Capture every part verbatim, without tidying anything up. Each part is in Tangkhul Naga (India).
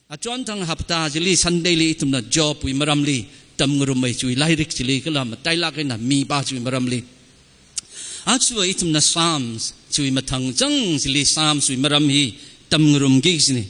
Achonthang hapta chili Sunday li ithumna Job wui maramli tamngarummi, chiwui lairik chili kala matailak eina mipā chiwui maramli. Aja ithumna Psalms chiwui mathang chang chili Psalms wui maram hi tamngarumki kajina.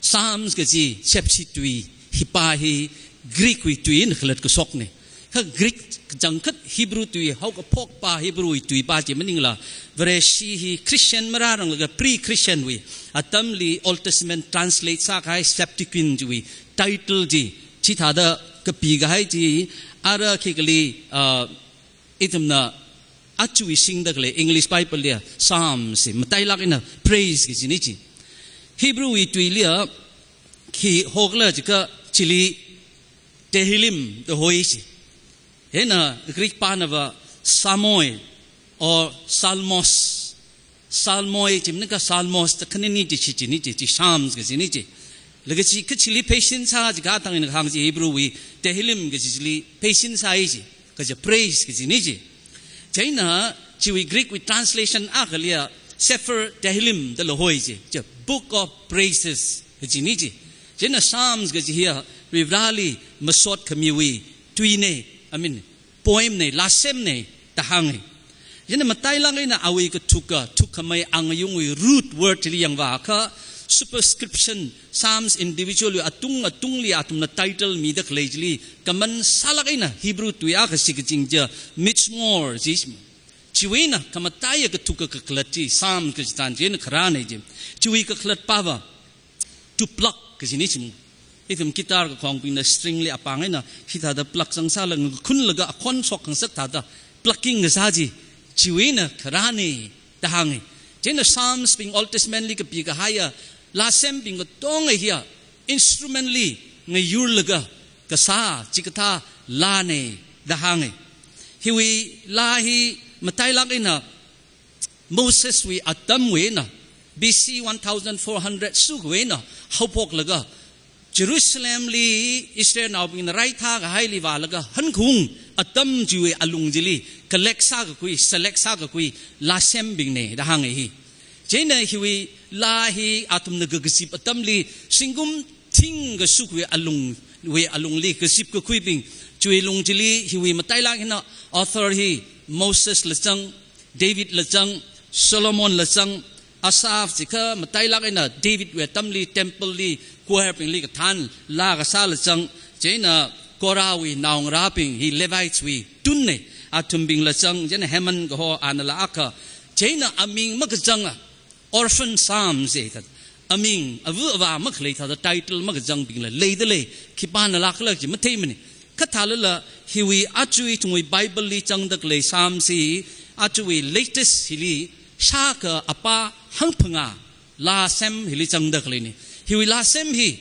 Psalms kaji chapsi tui, hipa hi Greek wui tui eina khalatkashokna. Kha Greek kachangkhat Hebrew tui, haokaphokpā Hebrew wui tuipā chi maningla, Vareshi hi Christian marāranglakha pre-Christian wui atamli Old Testament translate sākahai Septuagint wui title chi, chithāda kapikahai chi, ara khikali, ah, ithumna aja singda khalei English Bible liya Psalms, matailak eina praise kajina chi. Hebrew wui tuiliya khi hokhala jiakha chili Tehillim da hoi chi. Hina Greek pānava Psalmoi or Psalmos. Psalmoi chi maningakha Psalmos da khanini chi, chi, chi, ni chi, chi Psalms kajina chi. Laga chi, kha chili pheisin sā jiakha athang eina kahāng chi Hebrew wui Tehillim kaji chili pheisin sāi chi. Kaja praise kajina chi. Chieina chiwui Greek wui translation akhaliya Sefer Tehillim dala hoi chi. Chi Book of Praises kajina chi. Chieina Psalms kaji hiya Varivarāli masot khamiwui tuina, I mean, poem na, lāsemna da hānga. Chieina matailak eina awui kathuka, thukkhamei angayungwui root word li yangvākha, superscription, Psalms individual wui atung atungli athumna title mida khalei chili, kaman sālak eina Hebrew tui akha shikachin chi, mizmor chi. Chiwui eina khamataiya kathuka kakhalat chi, Psalm kachithan chieina kharāna chi. Chiwui kakhalatpava, to pluck kajina chi. Ithum guitar kakhongbingna string li apāng eina hithāda pluck zangsālaga ngakhunlaga akhon shok khangasak thāda plucking kasā chi, chiwui eina kharāna da hānga. Chieina Psalms bing Old Testament li kapikahaiya lāsembing katonga hiya instrument li ngayurlaga kasā chikathā lāna da hānga. Hiwui lā hi matailak eina Moses wui atamwui eina, B C one thousand four hundred sukhuiwui eina haophoklaga, Jerusalem li Israelnaobingna raithā kahaili vālaga hankhung atam chiwui alung chili collect sākakhui, select sākakhui lāsembingna da hānga hi. Chieina hiwui lā hi athumna kakazip atamli zingkum thingkha sukhuiwui alung, wui alungli kazipkakhuibing, chiwui lung chili hiwui matailak eina author hi Mosesla zang, Davidla zang, Solomonla zang, Asaph jiakha matailak eina Davidwui atamli temple li choir bingli kathān lā kasāla zang, chieina Korahwui naongarābing hi Levites wui tunna, athumbingla zang, chieina Heman kaho anala akha, chieina aming makazanga, orphan psalms e thāda. Aming, ava avā makhalei thāda title makazangbingla leidalei, khipānala khala chi matheimana. Kha thālala hiwui aja ithumwui Bible li zangda khalei Psalms hi, ajawui latest hili shākha apā hangphangā lāsem hili zangda khaleina. Hiwui lāsem hi,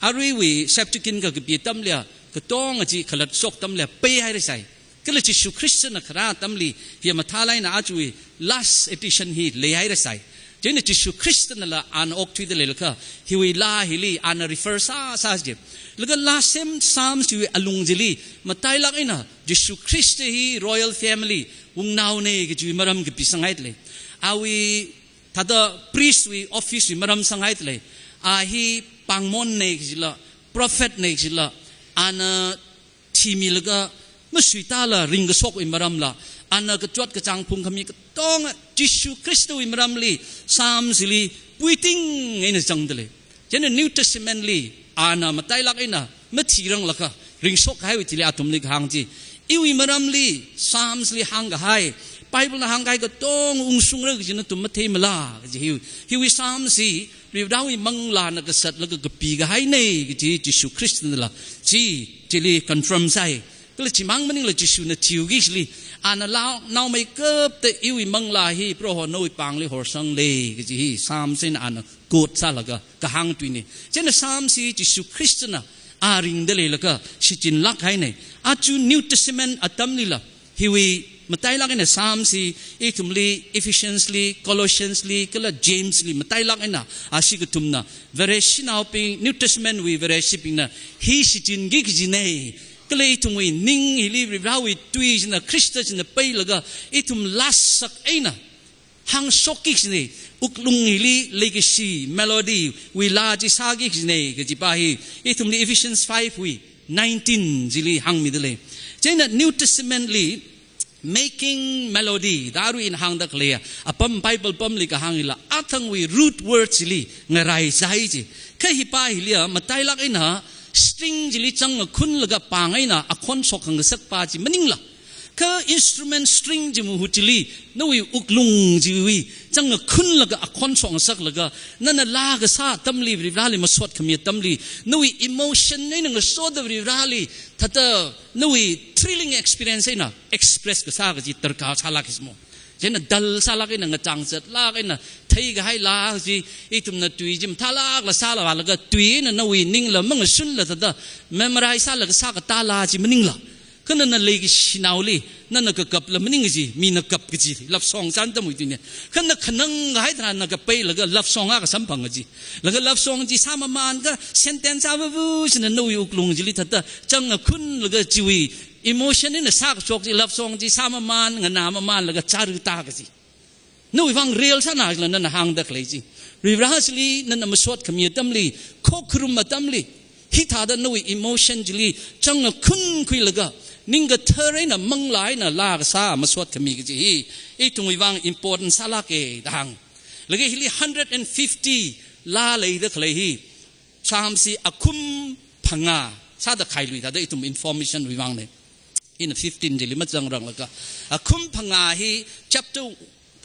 aruiwui Septuagint kakapi atamliya, katonga chi khalatsok atamliya peihairasai. Kala Jishu Khristana kharā atamli, hiya mathālak eina ajawui last edition hi leihairasai. Chieina Jishu Khristanala ana okthuida leilakha, hiwui lā hili ana refer sāsā chi. Laga lāsem Psalms chiwui alung chili, matailak eina Jishu Khrista hi royal family wungnaona kajiwui maram kapisanghaidalei. Awui thāda priest wui office wui maram sanghaidalei. A hi pāngmonna kajila, prophet na kajila, ana thimilaga masuitāla ringkashokwui maramla, ana kachot kachāng phungkhami katonga Jishu Khristawui maramli Psalms hili puiting eina zangdalei. Chieina New Testament li ana matailak eina mathiranglakha ringshok kahaiwui thili athumli kahāng chi, iwui maramli Psalms li hāngkahai, Bible na hāngkahai katonga ungshungra kaji nathum matheimala kaji hi. Hiwui Psalms hi Varivarāwui manglāna kasatlaga kapikahaina kaji Jishu Khristanala chi, chili confirm sāi. Kala chimang maningla Jishuna thiwui kachili, ana lānaomeikapta iwui manglā hi Proho nawui pāngli horsanglei kaji hi Psalms eina ana quote sālaga kahāng tuina. Chieina Psalms hi Jishu Khristana a ringda leilakha shichinlak kahaina. Aja New Testament atamlila, hiwui matailak eina Psalms hi ithumli Ephesians li, Colossians li, kala James li matailak eina ashi kathumna Vareshinaobing, New Testament wui Vareshibingna hi shichinki kajina. Kala ithumwui ning hili Varivarāwui tui china, Khrista china peilaga ithum lāsak eina hāngshokki kajina. Wuklung hili leikashi, melody wui laa chi sāki kajina kajipa hi, ithumli Ephesians five wui nineteen chili hāngmidalei. Chieina New Testament li making melody da arui ina hāngda khaleiya apam, Bible pamli kahāng hila, athangwui root word chili ngaraisai ji. Kha hipa hiliya matailāk eina string chili chāngakhunlaga pāng eina akhon shokngasakpa chi maningla, kha instrument string chi mahu chili nawui wuklung chiwui chāngakhunlaga akhon shokngasaklaga, nana laa kasā atamli, Varivarali masot khami atamli, nawui emotion eina ngasoda Varivarali thāda nawui thrilling experience eina express kasā kaji darkar sālāka jimo. Chieina dull sālāk eina, ngachang zatlāk eina theikahai laa chi, ithumna tui chi mathālākla sāla vālaga tui eina nawui ningla mangashunla thāda memorize sālaga sākatā laa chi maningla, kha nana leikashinaoli nana kakapla maning kaji, mina kap kaji, love song chān tamwui tuina. Kha na khanangkahai tharan na kapailaga love song akha samphang kaji. Laga love song chi sāmamānakha sentence avavu china nawui wuklung chili thāda chāngakhunlaga chiwui emotion eina sākashok chi love song chi sāmamān, nganāmamānlaga chārita kaji. Nawui vang real sāna jila nana hāngda khalei chi. Varivarali nana masot khami atamli, khokharum atamli, hithāda nawui emotion chili chāngakhun khuilaga, ning kathar eina manglā eina laa kasā masot khami kaji hi ithumwui vang important sālāka da hāng. Laga hili hundred and fifty laa leida khalei hi, Psalms hi akhum phangā sāda khailui thāda ithum information wui vangna. Ina fifteen chili mazangranglaga, akhum phangā hi chapter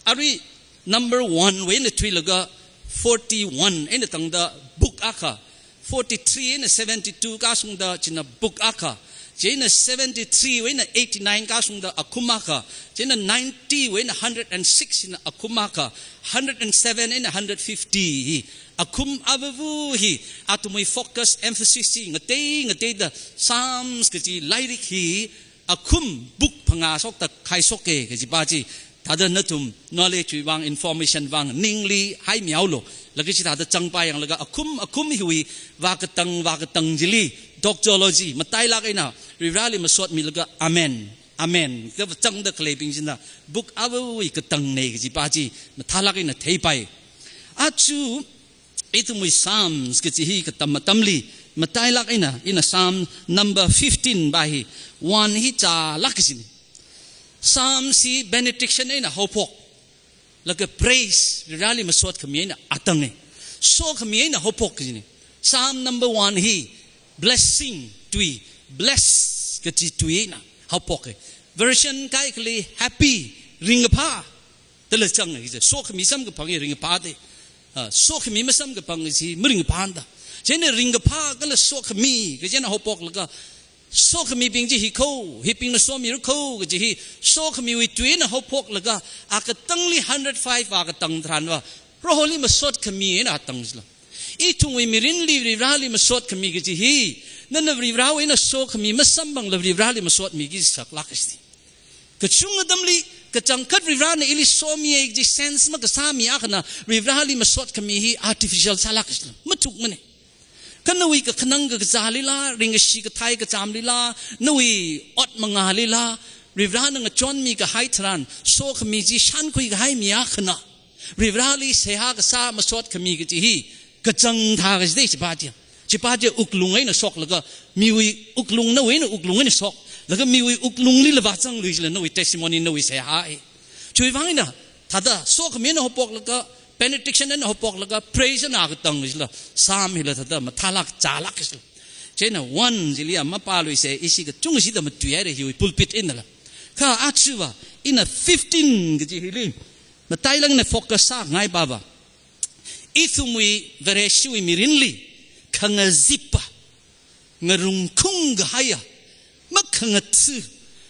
arui number one wui eina thuilaga forty-one eina tangda book akha, forty-three eina seventy-two kashungda china book akha, chieina seventy-three wui eina eighty-nine kashungda akhum akha, chieina ninety wui eina hundred and six china akhum akha, hundred and seven eina hundred fifty hi akhum avavu hi athumwui focus, emphasis chi ngatei ngateida Psalms kaji lairik hi akhum book phangā shokta khaishoka kajipa chi thāda nathum knowledge wui vang, information vang ningli haimihaolu. Laga chithāda chāngpa yanglaga akhum akhum hiwui vākatang vākatang chili doxology matailāk eina Varivarali masotmilaga amen, amen kava chāngda khaleibing china book avawui katangnei kajipa chi mathālāk eina theipai. Aja ithumwui Psalms kaji hi katam atamli matailāk eina, ina Psalm number fifteen pa hi, one hi chālāk kajina. Psalms hi benediction eina haophok, laga praise, Varivarali masot khami eina atanga. Sokhami eina haophok kajina. Psalm number one hi blessing tui, bless kaji tui eina haophoka. Version kaikhali happy, ringkaphā dala chānga kaji. Sokhami samkaphang hi ringkaphā da. Ah, sokhami masamkaphang kaji maringkaphāna da. Chieina ringkaphā kala sokhami kaji eina haophoklaga, sokhamibing chi hi kho, hibingna somira kho kaji hi, sokhamiwui tui eina haophoklaga, akatangli hundred five akatang tharanva, Proholi masot khami eina atang jila. Ithumwui mirinli Varivarali masot khami kaji hi, nana Varivarawui eina sokhami masamphangla Varivarali masotmiki saklāk kaji. Kachungkha atamli, kachangkhat Varivarana ili somiya kaji sense makasāmi akhana, Varivarali masot khami hi artificial sālāk kajila, mathukmana. Kha nawui kakhanang kakazālila, ringkashi kathei kachamlila, nawui ot mangālila, Varivarana ngachonmi kahai tharan, sokhami chi shānkhui kahaimi akhana, Varivarali seihā kasā masot khami kaji hi kachangtha kajida chipa chi. Chipa chi wuklung eina shoklaga, miwui wuklung, nawui eina wuklung eina shok, laga miwui wuklungli lava zanglui jila nawui testimony, nawui seihā hi. Chiwui vang eina, thāda sokhami eina haophoklaga, benediction eina haophoklaga, praise eina katang jila, Psalm hila thāda mathālāk chālāk jila. Chieina one chili ya mapāluisa, ishi kachungkha shida matuihaira hiwui pulpit einala. Kha ajava, ina fifteen kaji hili matailāk eina focus sāngaipava, ithumwui Vareshiwui mirinli khangazippa, ngarungkhung kahaiya, makhangatha,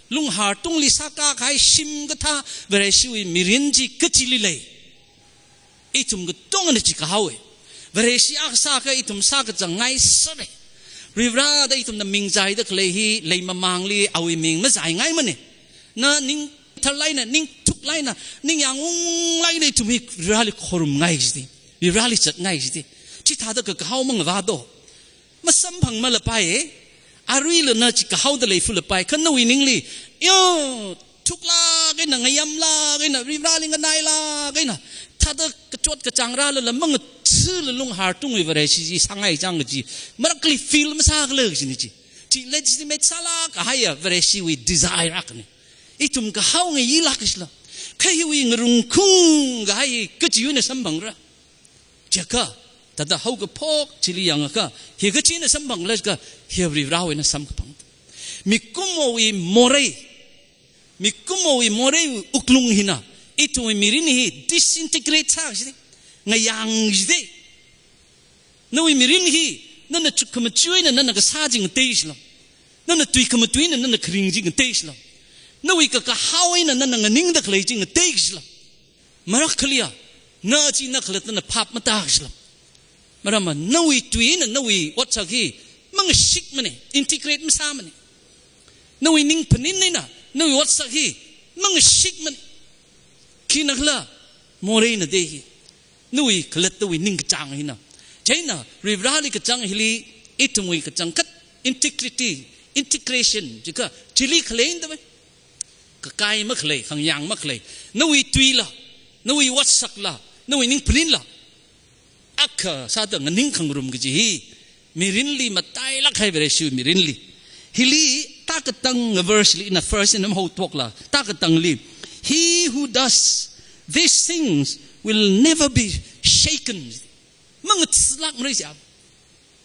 lunghar tungli sākā kahai shim kathā Vareshiwui mirin chi kachili lei. Ithum katongana chi kahaowa. Vareshi akha sākha ithum sākazang ngai sāra. Varivarada ithumna ming zaida khalei hi leimamangli awui ming mazaingaimana. Na ning tharlāk eina, ning thuklāk eina, ningyāng unglāk eina ithum hi Varivarali khorumngai jida, Varivarali zatngai jida. Chithāda kakahao mangavā do. Masamphangmalapai, eh? Aruila na chi kahaoda leifulapai, kha nawui ningli, yo, thuklāk eina, ngayamlāk eina, Varivarali nganailāk eina, thāda kachot kachāng rālala mangatha̱la lunghar tungwui Vareshi chi sāngai chang kaji, marākli feel masākhala kajina chi. Chi legitimate sālāk kahaiya Vareshiwui desire akhana. Ithum kahao ngayilāk kajila. Kha hiwui ngarungkhung kahai kachiwui eina samphangra. Chiakha, thāda haokaphok chili yangakha, hi kachina samphangla kha, hi Varivarāwui eina samkaphang. Mikumowui morei, mikumowui morei wuklung hina, ithumwui mirin hi disintegrate sā jide, ngayang jide. Nawui mirin hi, nana chukkhamachu eina nana kasā chi ngatei jila. Nana tui khamatui eina nana kharing chi ngatei jila. Nawui kakahao eina nana nganingda khalei chi ngatei jila. Marākhaliya, na chi na khalattana phap matāshila. Maramva, nawui tui eina nawui otsak hi mangashikmana, integrate masāmana. Nawui ningphanin eina nawui otsak hi mangashikmana. Khinakhala, moreina de hi. Nawui khalattawui ningkachāng hina. Chieina, Varivarāli kachang hili, ithumwui kachangkhat, integrity, integration, jiakha, chili khalei ndava. Kakai makhalei, khangyang makhalei. Nawui tuila, nawui otsakla, nawui ningphaninla. Akha sāda nganingkhangarum kaji hi, mirinli matailāk kahai Vareshi mirinli. Hili, tākatang verse li, ina verse ina mahaothokla, tākatangli, "He who does these things will never be shaken." Mangatha̱lāk mara chi,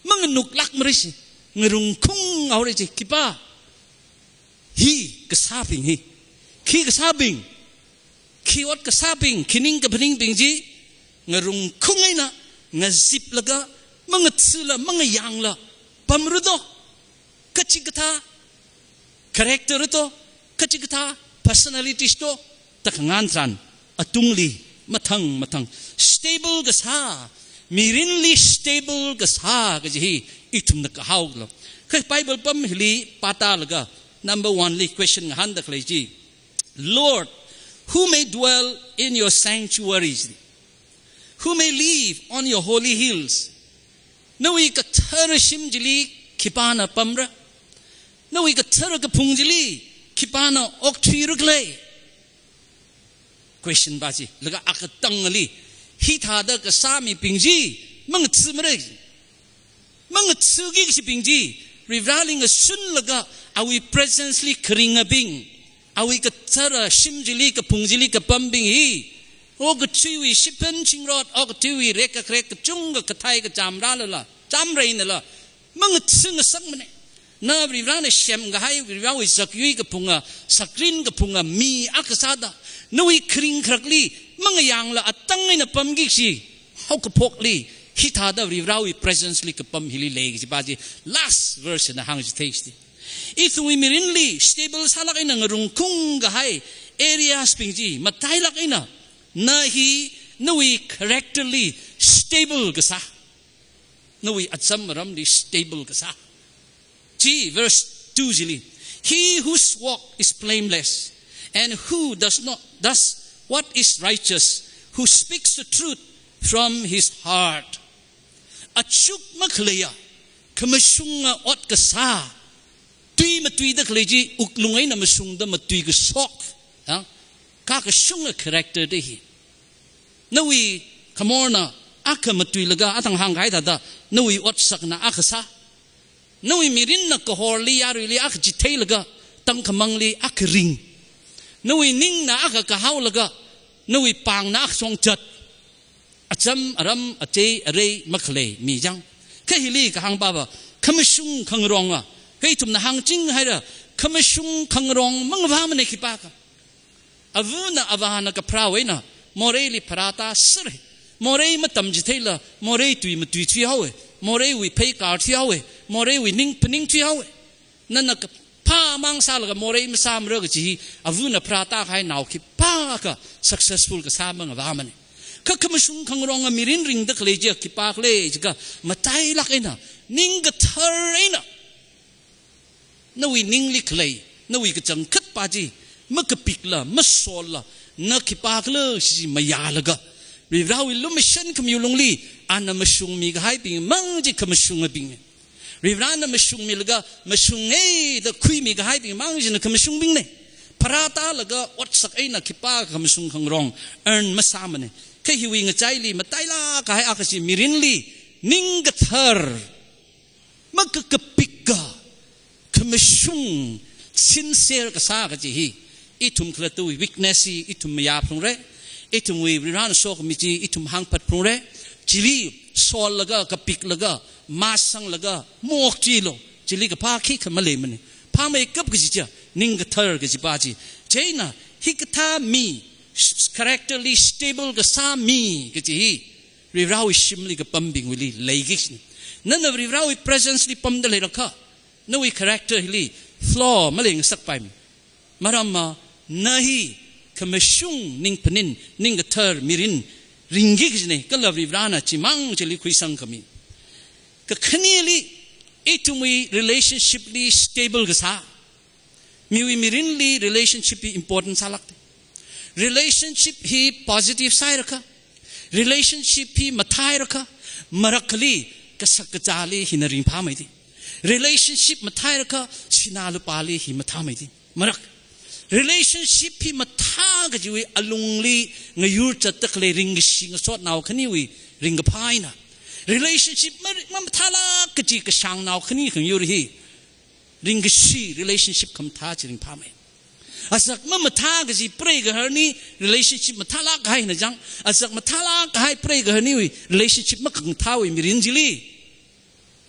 manganuklāk mara chi, ngarungkhung haora chi, khipā? Hi kasābing hi. Khi kasābing, khi ot kasābing, khi ning kaphaningbing chi, ngarungkhung eina, ngaziplaga, mangatha̱la, mangayangla, pamra do. Kachikathā character to, kachikathā personality to, tākhangan tharan, atungli, mathang, mathang, stable kasā, mirinli stable kasā kaji hi, ithumna kahaokhala. Kha Bible pam hili pātālaga, number one li question ngahānda khalei chi, "Lord, who may dwell in your sanctuaries? Who may live on your holy hills?" Nawui kathara shim chili khipāna pamra? Nawui kathara kaphung chili khipāna okthuira khala? Question pa chi, laga akatangli, hithāda kasā mibing chi, mangatha̱ mara. Mangatha̱ki kashibing chi, Varivarāli ngasunlaga, awui presence li kharingabing, awui kathara shim chili, kaphung chili kapambing hi, okathuiwui shiphan chingrot, okathuiwui rek kakrek kachungkha kathai kacham rālala, cham reinala, mangatha̱ ngasakmana. Na Varivarāna semkahai, Varivarāwui zakyui kaphunga, sakrin kaphunga mi akha sāda, nawui kharing kharakli, mangayangla atang eina pamki kaji, haokaphokli, hithāda Varivarāwui presence li kapam hili lei kaji pa chi, last verse na hāngchithei chi. Ithumwui mirinli stable sālāk eina ngarungkhung kahai areas bing chi, matailāk eina, na hi nawui character li stable kasā. Nawui acham aramli stable kasā. Chi verse two chili, "He whose walk is blameless and who does not, does what is righteous, who speaks the truth from his heart." Achuk makhaleiya, khamashunga ot kasā, tui matuida khalei chi, wuklung eina mashungda matui kashok, ha? Kakashunga character de hi. Nawui khamorna akha matuilaga, athang hāngkahai thāda, nawui otsakna akha sā. Nawui mirinna kahorli yaruili akha chitheilaga, tangkhamangli akha ring. Nawui ningna akha kahaolaga, nawui pāngna akha shongzat. Acham aram, achei arei makhalei mi chang. Kha hili kahāng pava, khamashung khangaronga, kha ithumna hāngching haira, khamashung khangarong mangavāmana khipākha. Avana avāna kapharāwui eina, moreili pharātāsera. Morei matamchitheila, morei tui matuithui haowa. Moreiwui pheikārthui haowa. Moreiwui ning phaningthui haowa. Nana kaphā mang sālaga morei masāmara kaji hi, avana pharātākahai nao khipākha successful kasā mangavāmana. Kha khamashung khangaronga mirin ringda khalei chi khipākhala jiakha, matailāk eina, ning kathar eina, nawui ningli khalei, nawui kachangkhat pa chi, makapikla, masola, na khipākhala chi mayālaga, Varivarāwui lumashan khamiwui lungli, ana mashungmi kahaibing mang chi khamashungabing. Varivarāna mashungmilaga, mashunge da khuimi kahaibing mang china khamashungbingna. Pharātālaga otsak eina khipākha khamashung khangarong earn masāmana. Kha hiwui ngachaili matailāk kahai akha chi mirinli ning kathar, makakapika, khamashung, sincere kasā kaji hi ithum khalattawui weakness hi ithum mayā phalungra. Ithumwui Varena sokhami chi ithum hāngphat phalungra. Chili sollaga, kapiklaga, masanglaga, mok chilo. Chili kaphā khikha maleimana. Phāmeikap kaji chiya, ning kathar kajipa chi. Chieina, hikathā mi, s-, character li stable kasā mi kaji hi Varivarawui shimli kapambingwuili leiki kajina. Nana Varivarawui presence li pamda leirakha, nawui character hili flaw maleingasakpaimana. Maramva, na hi khamashung ningphanin, ning kathar mirin ringki kajina, kala Varivarana chimang chili khuisangkhami. Kakhaneli, ithumwui relationship li stable kasā. Miwui mirinli relationship hi important sālāka. Relationship hi positive sāhairakha, relationship hi mathāhairakha, marakhali kasak kazāli hina ringphāmeida. Relationship mathāhairakha, sinā lupāli hi mathāmeida. Marak. Relationship hi mathā kajiwui alungli ngayur zatda khalei ringkashi ngasotnao khaniwui ringkaphā eina, relationship ma, mamathālāk kaji kashāngnao khani khangyur hi ringkashi relationship khamathā chi ringphāmei. Azak mamathā kaji preigaharna relationship mathālāk kahai hina chang. Azak mathālāk kahai preigaharniwui relationship makhamathāwui mirin chili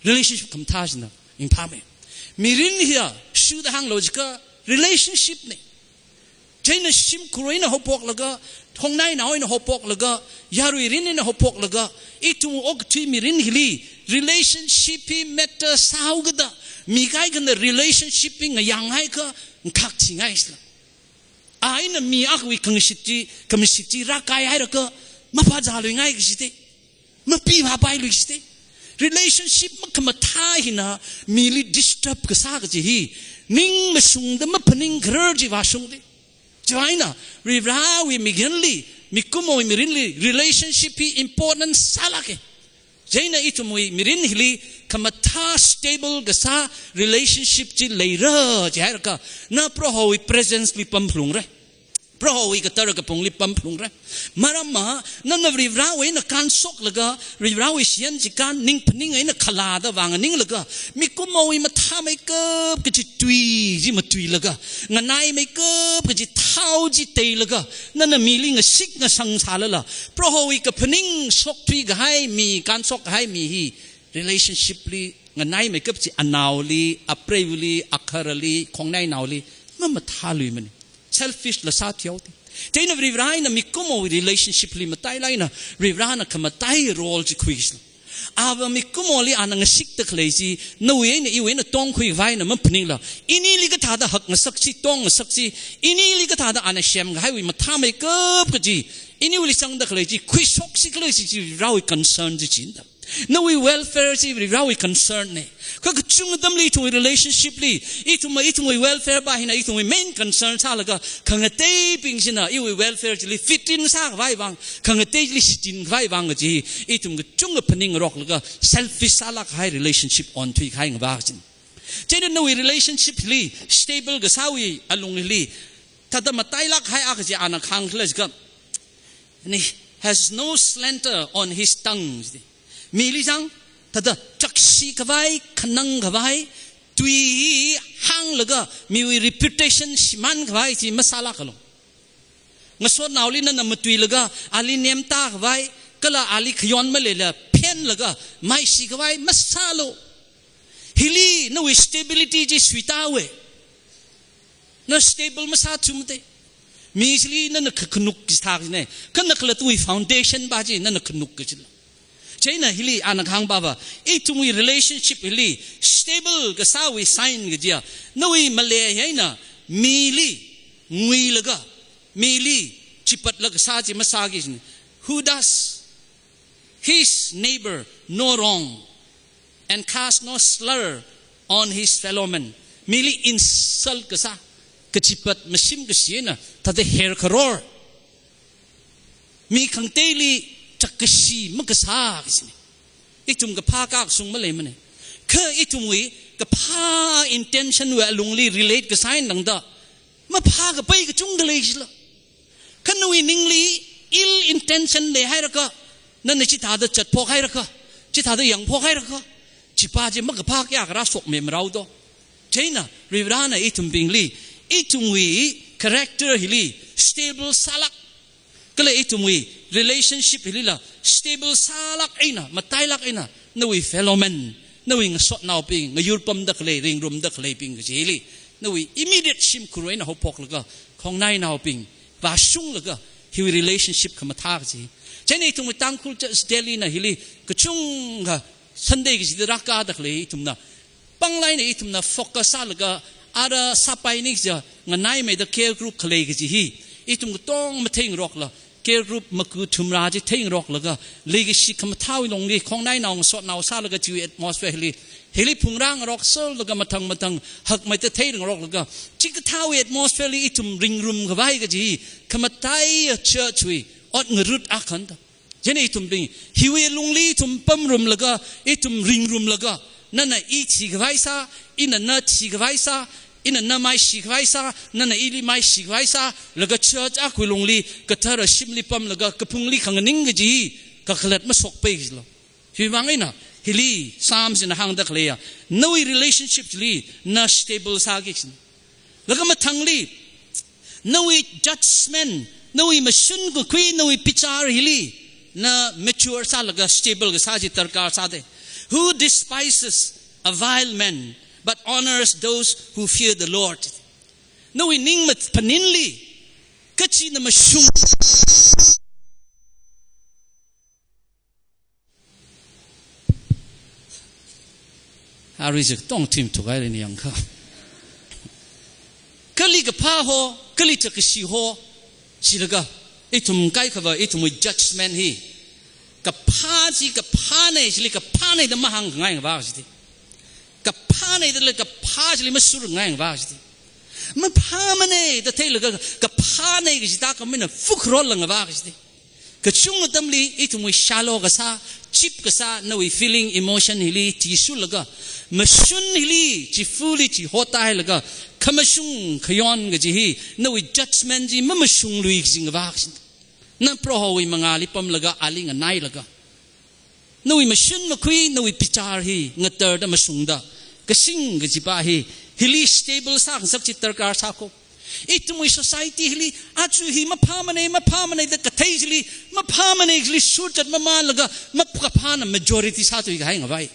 relationship khamathā china ringphāmei. Mirin hiya shuda hānglo jiakha relationship na. Chieina shimkhur eina haophoklaga, khongnainao eina haophoklaga, yarui rin eina haophoklaga, ithum okathui mirin hili relationship hi matter sāhaokida, mi kaikhana relationship hi ngayanghaiakha, ngakhak thingai sila. A eina mi akhawui khangashit chi, khamashit chi rākaihairaga, maphāzāluingai kajite. Mapiphāpailui kajite. Relationship makhamathā hina mili disturb kasā kaji hi, ning mashungda maphaning kharar chi vāshungda. Chieina, Varivarawui mirinli, mikumowui mirinli, relationship hi important sālāka. Chieina ithumwui mirin hili khamathā stable kasā relationship chi leira jihairaga, na Prohowui presence li pamphalungra. Prohowui kathar kapungli pamphalungra. Maramva, nana Varivarawui eina kānsoklaga, Varivarawui shiyan chikān ningphaning eina khalada vānganinglaga, mikumowui mathāmeikap kaji tui chi matuilaga, nganaimeikap kaji thao chi teilaga, nana mili ngashik ngasang sālala, Prohowui kaphaning shokthui kahai mi, kānsok kahai mi hi relationship li nganaimeikap chi anaoli, apreiva̱li, agharali, khongnainaoli mamathāluimana. Selfish la sāthuihaoda. Chieina Varivara eina mikumowui relationship li matailāk eina Varivarana khamataiya role chi khuikasā. Ava mikumoli ana ngashikda khalei chi, nawui eina iwui eina tongkhuikhavai eina maphaningla, inili kathāda hakngasak chi, tongngasak chi, inili kathāda ana semkahaiwui mathāmeikap kaji, iniwuili zangda khalei chi khuishoksi khala chi, chi Varivarawui concern chi china. Nawui welfare chi Varivarawui concern na. Kha kachungkha atamli ithumwui relationship li, ithumva ithumwui welfare pa hina ithumwui main concern sālaga, khangateibing china iwui welfare chili fit in sākhavai vang, khangateili shichinkhavai vang kaji, ithum kachungkha phaningroklaga selfish sālāk kahai relationship onthuikahai ngavā kajina. Chieina nawui relationship hili stable kasāwui alung hili, thāda matailāk kahai akha chi ana kahāng khala jiakha, and he has no slander on his tongue. Mili chang, thāda chakshikhavai, khanangkhavai, tui hānglaga miwui reputation shimānkhavai chi masālākalu. Ngasotnaoli nana matuilaga, ali nemtākhavai, kala ali khayon maleila phenlaga maishikhavai masālu. Hili nawui stability chi suitāhaowa. Na stable masāthumate. Mi chili nana kha-, khanuk kachithā kajina. Kha na khalattawui foundation pa chi nana khanuk kachila. Chieina hili ana kahāng pava, ithumwui relationship hili stable kasāwui sign kajiya, nawui malei eina mili nguilaga, mili chipatlaga kasā chi masāki kajina. Who does his neighbor no wrong and cast no slur on his fellow man. Mili insult kasā, kachipat mashim kashi eina thāda her kharor, mi khangateili chakkashi makasā kajina. Ithum kaphā kakashung maleimana. Kha ithumwui kaphā intention wui alungli relate kasā eina tangda maphākapai kachungkha lei kajila. Kha nawui ningli ill intention leihairakha, nana chithāda chatphok hairakha, chithāda yangphok hairakha, chipa chi makaphā kayākha rāshokmi marao do. Chieina, Varivarana ithumbingli, ithumwui character hili stable sālāk, kala ithumwui relationship hilila stable sālāk eina, matailāk eina, nawui fellow man, nawui ngasotnaobing, ngayurpamda khalei, ringrumda khaleibing kaji hili, nawui immediate shimkhur eina haophoklaga, khongnainaobing vāshunglaga, hiwui relationship khamathā kaji. Chieina ithumwui Tangkhul Church Delhina hili, kachungkha Sunday kachida rākāda khalei ithumna, panglāk eina ithumna focus sālaga, ara sāpai ni ja nganaimeida care group khalei kaji hi, ithum katonga matheingarokla, care group maku thumrā chi theingaroklaga, leikashi khamathāwui longli, khongnainao ngasotnao sālaga chiwui atmosphere hili, hili phungrāngarok sālaga mathang mathang hakmeida theingaroklaga, chikathāwui atmosphere li ithum ringrum khavai kaji hi, khamataiya church wui ot ngarut akhana da. Chieina ithumbing, hiwui lungli ithum pamrumlaga, ithum ringrumlaga, nana i thikhavai sā, ina na thikhavai sā, ina na maishikhavai sā, nana ili maishikhavai sā, laga church akhawui lungli, kathara shimli pamlaga, kaphungli khanganing kaji hi, kakhalat mashokpai kajilo. Hiwui vang eina, hili Psalms na hāngda khaleiya, nawui relationship chili na stable sāki kajina. Laga mathangli, nawui judgment, nawui mashun kakhui, nawui bichar hili, na mature sālaga stable kasā chi darkar sāda. Who despises a vile man, but honors those who fear the Lord. Nawui ning mat-, phaninli, kachina mashung Arui zik tong tim thukai rin yangkha. Kali kaphā ho, kali chakashi ho, jilaga, ithum kaikhava, ithumwui judgment hi. Kaphā chi, kaphāna chili, kaphāna da mahāngngai ngavā kajiti. Kaphāna da le, kaphā chili masurngai ngavā kajiti. Maphāmana da theilaga, kaphāna kajita khamina fuk rola ngavā kajiti. Kachung atamli ithumwui shallow kasā, cheap kasā, nawui feeling, emotion hili thisulaga, mashun hili, chifuli chihotailaga, khamashung khayon kaji hi, nawui judgment chi mamashunglui kaji ngavā kajin. Na Prohowui mangāli pamlaga, ali nganailaga. Nawui mashun makhui, nawui bichar hi, ngatarda mashungda, kasing kajipa hi, hili stable sāngasak chi darkar sāko. Ithumwui society hili, aja hi maphāmana, maphāmana da kathei chili, maphāmana chili surchat mamānlaga, map kaphāna majority sāthui kahai ngavai.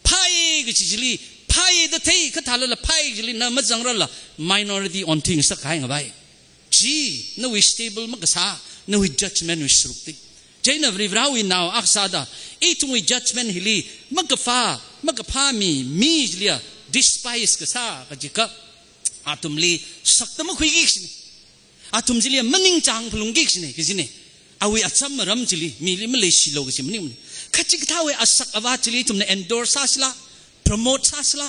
Phāya kaji chili, phāya da thei, kathālala phāya chili, na mazangrala, minority onthuingasak kahai ngavai. Chi, nawui stable makasā, nawui judgment wui srukti. Chieina Varivarawui nao akha sāda, ithumwui judgment hili, makaphā, makaphā mi, mi chiliya, despise kasā, kajikha, athumli sakta makhuiki kajina. Athum chiliya maningchāng phalungki kajina, kajina. Awui acham aram chili, mili maleishilo kaji maningmana. Kha chikathāwui asak avā chili ithumna endorse sāsila, promote sāsila.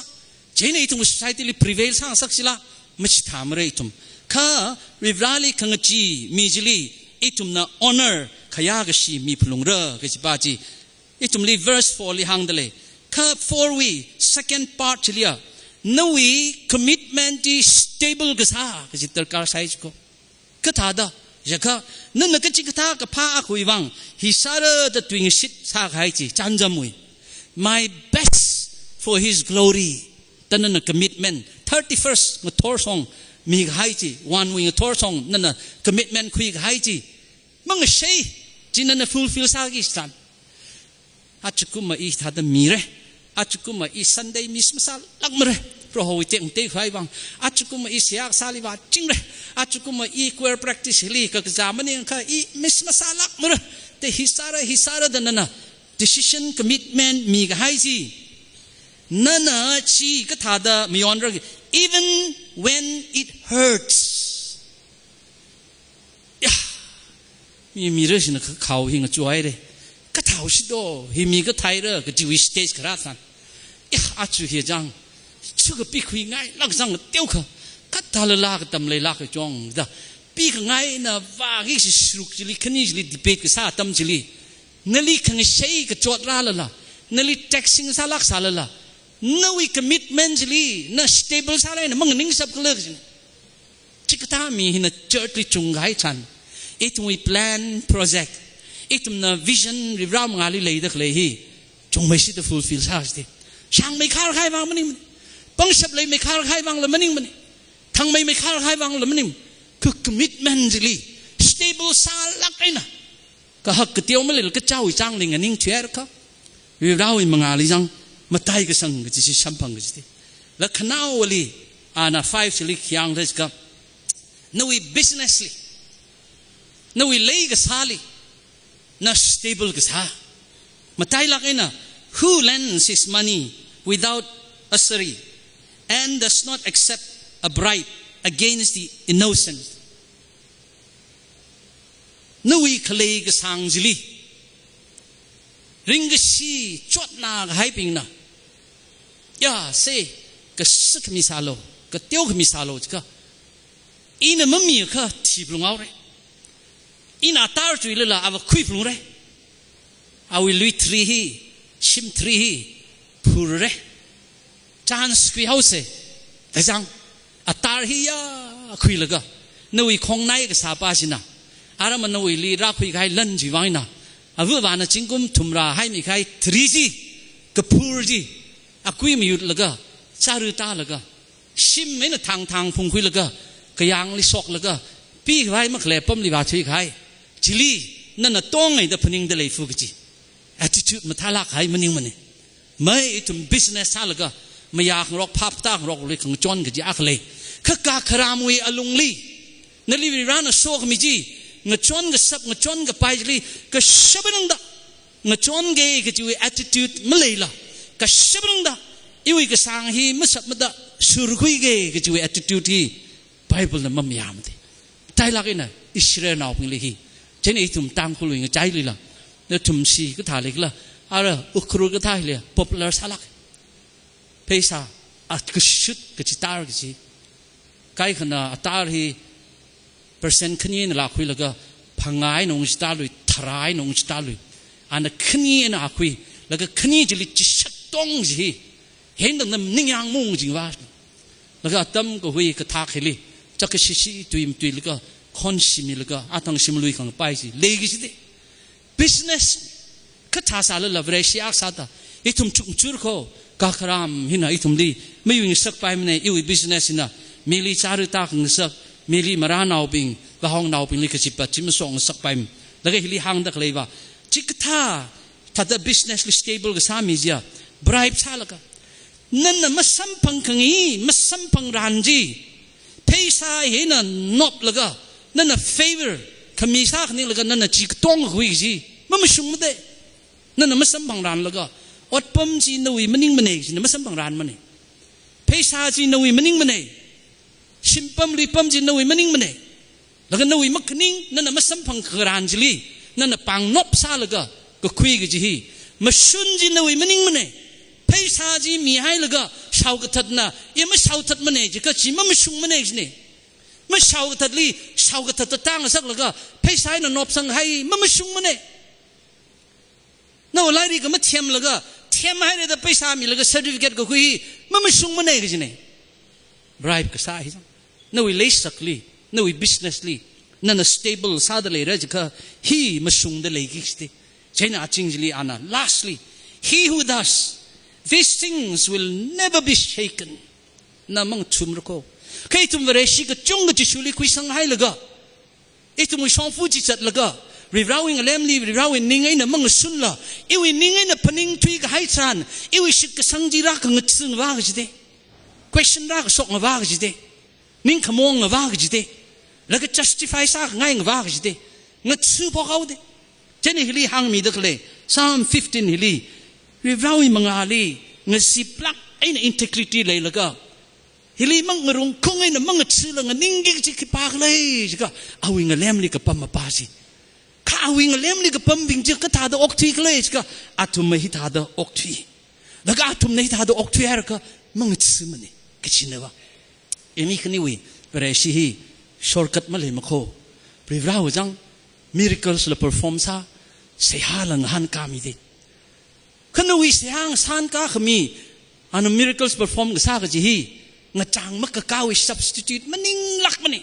Chieina ithum society li prevail sāngasak sila, machithāmara ithum. Kha Varivarali khangachee mi chili, ithumna honor khayā kashi mi phalungra, kajipa chi. Ithumli verse four li hāngda lei. Kha four wui second part chiliya, nawui commitment chi stable kasā, kaji darkar sai chiko. Kathāda, jiakha, nana kachikathā kaphā akhawui vang, hi sāra da tuingashit sākahai chi, chānjamwui. My best for his glory. Da nana commitment, thirty-first ngathor shong mikahai chi, one wui ngathor shong nana commitment khuikahai chi. Mangashei, chi nana fulfill sāki san. Ajakumva i thāda mira. Ajakumva i Sunday miss masālākmara. Prohowui tekmatei khavai vang. Ajakumva i seihā kasāli vāchingra. Ajakumva i choir practice li kakazā maningakha i miss masālākmara. Da hi sāra, hi sāra da nana decision, commitment mikahai chi. Nana chi kathāda mayonra. Even when it hurts. Ya, mi, mira shina kha khao hi ngachuihaira. Kathāo shido, hi mi kathaira, kajiwui stage kharā san. Ya, aja hi jang, chukapikhuingailāk jang teokha, kathālala katam leilāk kachungda. Pikangaina vāki kaji sruk chili, khani chili, debate kasā atam chili. Nali khangashei kachot rālala, nali taxing sālāk sālala, nawui commitment chili, na stable sālala, na manganingsap khala kajina. Chikathā mi hina church li chungkahai chān. Ithumwui plan, project, ithumna vision, Varivara mangāli leida khalei hi chungmeishida fulfill sāsei. Shāngmeikharhai vang maningmana. Pangshap leimeikharhai vangla maningmana. Thangmeimeikharhai vangla maning. Kha commitment chili stable sālāk eina, kahak kateo maleila kachāwui chāngli nganingthuiakha, Varivarawui mangāli zang mataikasang kaji chi samphang kaji te. Laga khanaowali, ana five chili khi hāngda jiakha, nawui business li, nawui leikasāli na stable kasā. Matailāk eina, "Who lends his money without usury and does not accept a bribe against the innocent?" Nawui khalei kasāng chili ringkashi chotna kahaibingna, "Ya, se, kashak khami sālu, kateo khami sālu," jiakha, ina mamiakha thiphalunghaora. Ina atar chuilala ava khuiphalungra. Awui lui three hi, shim three hi phurra. Chance khuihaosa da zang. Atar hi ya khuilaga, nawui khongnai kasāpa china, aram nawuili rākhuikahai lan chiwui vang eina, avāvana zingkum thumrā haimikahai three chi, kaphur chi, akui mayutlaga, chara tālaga, shim eina thangthang phungkhuilaga, kayāngli shoklaga, pikhavai makhalei apamli vāthuikahai chili nana tongngaida phaningda leifu kaji attitude mathālākhai maningmana. Mai ithum business sālaga, mayā khangarok, phap katā khangarokli khangachon kaji akha lei. Kha kakharamwui alungli, nali Varivarana sokhami chi, ngachon kashap, ngachon kapai chili, kashap eina tangda ngachonga kajiwui attitude maleila, kashap eina tangda iwui kasāng hi mashapmada shurkhuiga kajiwui attitude hi Bible na mamayāmana. Matailāk eina Israelnaobingli hi. Chieina ithum Tangkhulwui ngachailila, nathum chi kathā leikhala, ara Ukhrul kathā hili popular sālāk. Pheisā, a kashut kachitar kaji. Kaikhana atar hi percent khani eina lākhuilaga, phangā eina ungchitarlui, tharā eina ungchitarlui. Ana khani eina ākhuilaga khani chili chishat tong chi hi, hentangda ningyāng maung jingva. Laga atam kahui kathak hili, chākashi shi tui matuilaga, khon shimilaga, athang shimlui khangapai chi leiki jite. Business kathā sālala Vareshi akha sāda, ithum chukchur kho, kakharam hina ithumli mayuingasakpaimana, iwui business hina mili chara tākhangasak, mili marānaobing, vāhongnaobingli kachipat chi mashokngasakpaimana. Laga hili hāngda khaleiva, chikathā thāda business li stable kasā mi chiya, bribe sālaga, nana masamphang khangai, masamphang ran chi, pheisā hina noplaga, nana favor khami sākhaninglaga nana chi katong kakhui chi, mamashungmate. Nana masamphang ranlaga, otpam chi nawui maningmana, china masamphang ranmana. Pheisā chi nawui maningmana. Shimpam luipam chi nawui maningmana. Laga nawui makhaning, nana masamphang kharan chili, nana pāng nop sālaga kakhui kaji hi. Mashun chi nawui maningmana. Pheisā chi mihailaga shaokathatna, i mashaokathatmana jiakha chi mamashungmana jina. Mashaokathatli shaokathat tātang ngasaklaga, pheisā eina nopsanghai mamashungmana. Nawui lairik kha mathemlaga, themhairada pheisā milaga certificate kakhui hi mamashungmana kajina. Bribe kasā hi zang. Nawui leisakli, nawui business li, nana stable sāda leira jiakha hi mashungda leiki jite. Chieina aching chili ana, lastly, "He who does these things will never be shaken." Na mangathumra kho. Kha ithum Vareshi kachungkha Jishuli khuisanghailaga, ithumwui shongfa chi zatlaga, Varivarawui ngalemli, Varivarawui ning eina mangasunla, iwui ning eina phaningthui kahai tharan, iwui shitkasang chi rākhangatha ngavā kajite. Question rākashok ngavā kajite. Ningkhamong ngavā kajite. Laga justify sākhangai ngavā kajite. Ngatha phok haote. Chieina hili hāngmida khalei, Psalm fifteen hili, Varivarawui mangāli ngaziplāk eina integrity leilaga, hili mangarung khaung eina mangathāla nganingki kaji khipākhala jiakha, awui ngalemli kapam mapa chi. Kha awui ngalemli kapambing chi kathāda okthuikhala jiakha, athumna hithāda okthui. Laga athumna hithāda okthuihaira kha mangathāmana, kajinava. Ini khaniwui Vareshi hi shortcut maleimakho. Varivarawui zang miracles la perform sā, seihāla ngahānkāmite. Kha nawui seihā ngasānkā khami, ana miracles perform kasā kaji hi, ngachang makakāwui substitute maninglākmana.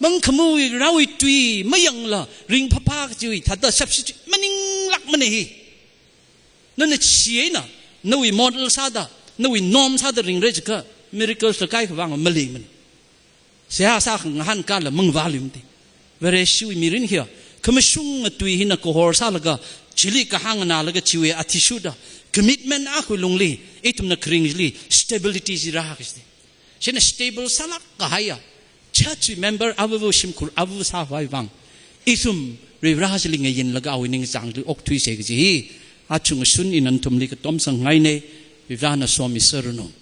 Mangkhamui rāwui tui mayangla ringphāphā kajiwui thāda substitute maninglākmana hi. Nana chi eina, nawui model sāda, nawui norm sāda ringra jiakha, miracles la kaikha vang maleimana. Seihā sākha ngahānkāla mangvāluimati. Vareshiwui mirin hiya, khamashunga tui hina kahor sālaga, chili kahāng nganālaga chiwui athishurda, commitment akhawui lungli, ithumna kharing chili stability chi rākashiti. China stable sālāk kahaiya, church member avava shimkhur avava sāvai vang, ithum Varivarā chili ngayinlaga awui ningchāngli okthuisa kaji hi, achungshun ina nathumli katom sangngaina, Varivarāna somi sāranu.